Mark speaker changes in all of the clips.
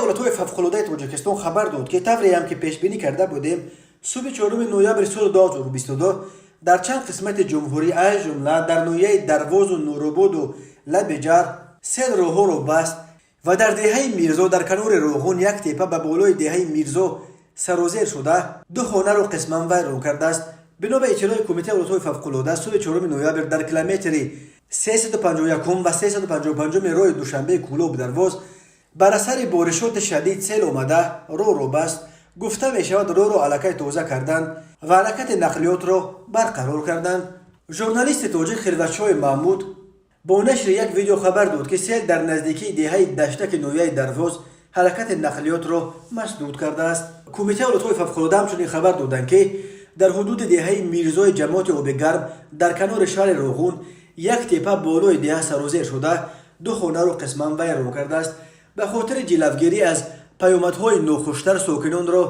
Speaker 1: Ҳолатҳои фавқулодаи Тоҷикистон хабар дод, ки тавреам ки пешбинӣ карда будем, субҳи 4 ноябри соли 2022 дар чанд қисмати ҷумҳурӣ, аз ҷумла дар ноҳияи Дарвозу Нурободу Лаби Ҷар, сел роҳҳоро баст ва дар деҳаи Мирзо дар канори Роғун як тепа ба болои деҳаи Мирзо сарозер шуда, ду хонаро қисман вайрон кардааст. Бино ба иттилои Кумитаи ҳолатҳои фавқулода, субҳи 4 ноябр дар километри 351 ва 355 роҳи Душанбеи Кӯлоб Дарвоз бар асари боришоти шадид сел омада, роҳро баст. Гуфта мешавад, роҳро аллакай тоза карданд ва ҳаракати нақлиётро барқарор карданд. Журналисти тоҷик Хилватшоҳи Маҳмуд бо нашри як видео хабар дод, ки сел дар наздикии деҳаи Даштаки ноҳияи Дарвоз ҳаракати нақлиётро масдуд кардааст. Кумитаи ҳолатҳои фавқулода ҳамчунин хабар доданд, ки дар ҳудуди деҳаи Мирзои ҷамоати Обигарм дар канори шаҳри Роғун як тепа болои деҳа сарозер шуда, ду хонаро қисман вайрон кардааст. Ба хотири ҷилавгирӣ аз паёмадҳои нохуштар сокинонро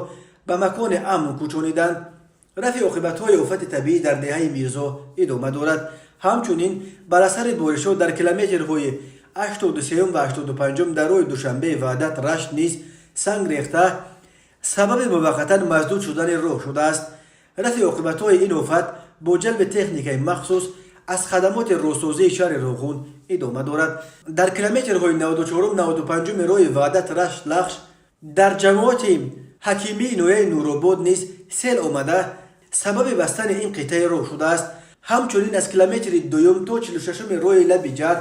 Speaker 1: ба макони амн кӯчониданд. Рафъи оқибатҳои офати табиӣ дар деҳаи Мирзо идома дорад. Ҳамчунин бар асари боришот дар километрҳои 83 ва 85 дар роҳи Душанбеи Ваҳдат Рашт низ санг рехта, сабаби муваққатан масдуд шудани роҳ шудааст. Рафъи оқибатҳои ин офат бо ҷалби техникаи махсус аз хадамоти роҳсозии шаҳри Роғун идома дорад. Дар километрҳои 94, 95 роҳи Ваҳдат Рашт Лахш дар ҷамоати Ҳакимии ноҳияи Нуробод низ сел омада, сабаби бастани ин қитъаи роҳ шудааст. Ҳамчунин аз километри 2 то 46-уми роҳи Лаби Ҷар,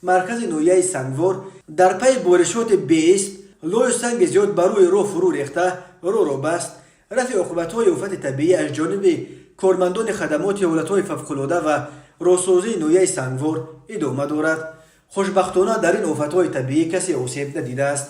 Speaker 1: маркази ноҳияи Сангвор, дар пайи боришоти беист лою санги зиёд ба рӯи роҳ фурӯ рехта, роҳро баст. Рафъи оқибатҳои офати табиӣ аз ҷониби кормандони хадамоти ҳолатҳои фавқулода ва роҳсозии ноҳияи Сангвор идома дорад. Хушбахтона, дар ин офатҳои табиӣ касе осеб надидааст.